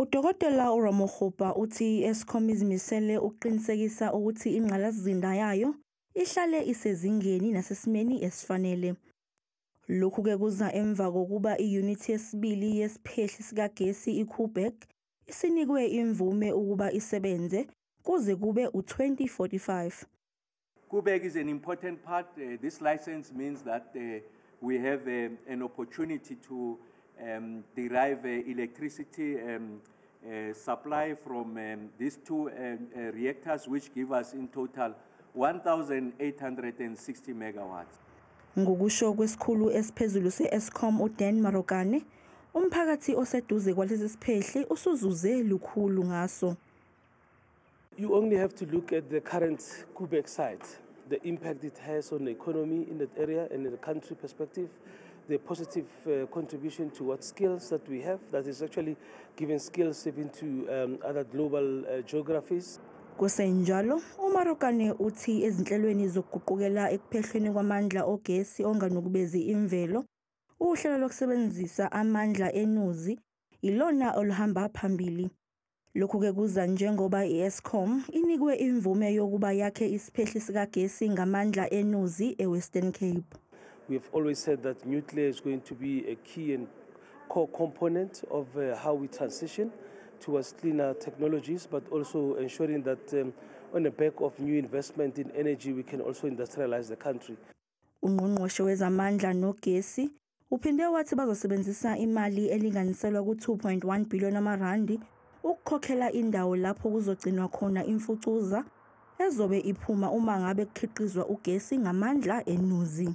Udokotela uRamokgopa uthi i-Eskom izimisele ukuqinisekisa ukuthi ingqalasizinda yayo ihlale isezingeni nasesimeni esifanele. Lokhu-ke kuza emva kokuba iyunithi yesibili yesiphehli sikagesi iKoeberg isinikwe imvume ukuba isebenze kuze kube u-2045. Koeberg is an important part. This license means that we have an opportunity to derive electricity supply from these two reactors, which give us in total 1,860 megawatts. Ngokusho kwesikhulu esiphezulu se-Eskom uDan Marokane, umphakathi oseduze kwalesi siphehli usuzuze lukhulu ngaso. You only have to look at the current Koeberg site, the impact it has on the economy in that area and in the country perspective, the positive contribution towards skills that we have, that is actually giving skills even to other global geographies. Kusenjalo, uMarokane uthi ezinhlelweni zokuguqukela ekuphehlweni kwamandla ogesi onganukubezi imvelo, uhlelo lokusebenzisa amandla enuzi ilona oluhamba phambili. Lokhu-ke kuza njengoba i-Eskom inikwe imvume yokuba yakhe isiphehli sikagesi ngamandla enuzi eWestern Cape. We have always said that nuclear is going to be a key and core component of how we transition towards cleaner technologies, but also ensuring that on the back of new investment in energy, we can also industrialize the country. Ungqongqoshe wezamandla nogesi uphinde wathi bazosebenzisa imali elinganiselwa ku-2.1 billion amarandi ukukhokhela indawo lapho kuzogcinwa khona imfucuza ezobe iphuma uma ngabe kukhiqizwa ugesi ngamandla enuzi.